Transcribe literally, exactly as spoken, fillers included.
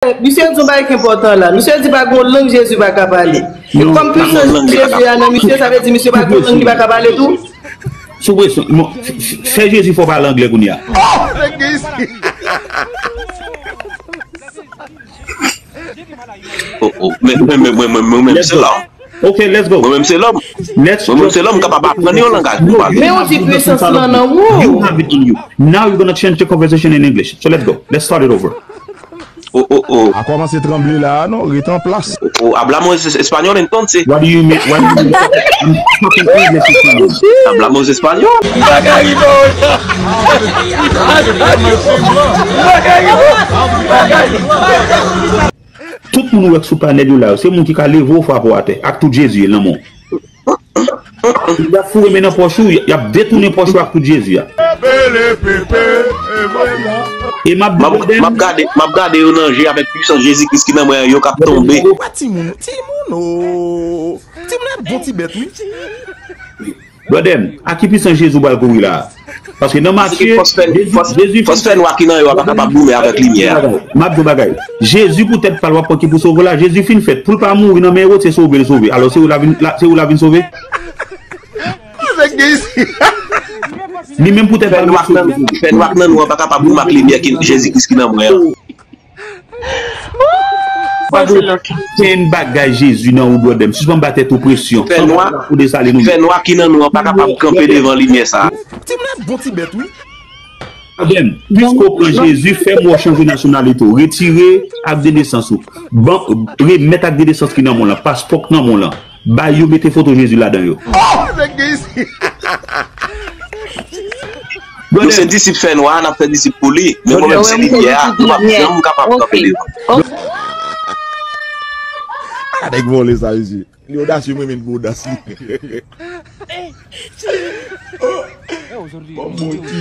Misye di yon bagay ki enpòtan la. Misye di pa gen yon lang Jezi pa ka pale. E kòm pwisans Jezi a nan misye, sa vle di misye pa gen yon lang li pa ka pale tou? Sou presyon. Bon, fè Jezi fè w pale anglè kounye a. Oh, oh. Men, men, men, men, men, men, men, se la. Ok, let's go. Mwen menm se lòm. Mwen menm se lòm, m kapab aprann yon langaj pou pale. Men ou di pwisans lan nan ou. You have it in you. Now you're gonna change the conversation in English. So let's go. Let's start it over. Oh, oh, oh. A kòmanse tranble la a non, ret an plas. Oh, oh, hablamos español entonces. What do you mean? What do you mean? I'm talking English with you. Hablamos español. M pa ka rive w. M pa ka rive w. M pa ka rive w. Tout moun ou wè k sou panèl yo la yo, se moun ki ka leve w frape w atè ak tout Jezi nan men w. Y ap foure men nan pòch ou, y ap detounen pòch ou ak tout Jezi a. E m ap di Blòdè m. M ap gade, m ap gade yo nan je avèk pwisans Jezi Kris ki nan mwen an, yo k ap tonbe. Wè timoun, timoun o. Timoun ap bon ti bèt wi. Brother m, a ki pwisans Jezi w pral kouri la a? Paske nan Matye, Jezi, Jezi fin fè. Fòs fènwa ki nan yo a pa kapab goumen avèk limyè a. M ap di w bagay. Jezi poutèt pa l w ap pran ki pou sove w la, Jezi fin fèt. Pou l pa mouri nan men Ewòd, se sove l sove. Alò, se ou l a vin, se ou l a vin sove? Li menm poutèt pa l w ap sove. Fènwa k nan nou an pa kapab goumen ak limyè ki Jezi Kris ki nan mwen an. Pa gen okenn bagay Jezi nan ou, brother m. Sispann ba tèt ou presyon. Fènwa, fènwa ki nan nou an pa kapab kanpe devan limyè sa a. Timoun ap bon ti bèt wi. Brother m, piske w pran Jezi, fè m wè w chanje nasyonalite w. Retire ak de nesans ou. Ban, remèt ak de nesans ki nan men w lan, paspò k nan men w lan. Bay yo mete foto Jezi ladan yo. Oh! Nèg gen isi. Nou se disip fènwa a, n ap fè disip pou li. Men mwen menm se limyè a, nou p ap janm kapab kanpe devan. A nèg vòlè sa mesye. Li odasye mwen menm pou odas li. Bon bon ti.